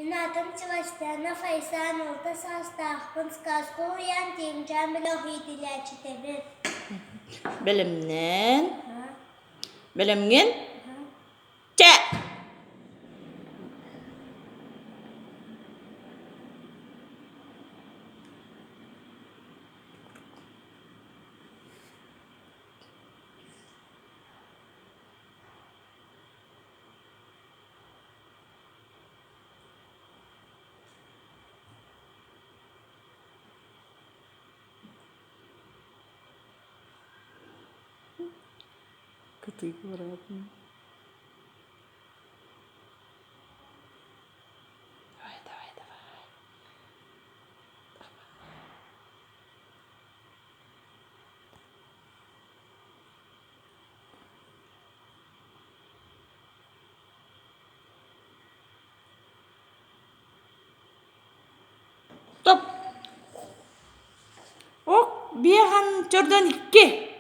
Мин аатым Севастьянов Айсаан, алта саастаахпын, сказка уһуйаан Тииҥчээн бөлөх иитиллээччитэбин. Бэлэмнэн. Бэлэмҥин? Чэ! Кытыыга бараатын. Давай, давай, давай. Стоп! Ок, биэһэн төрдөн икки.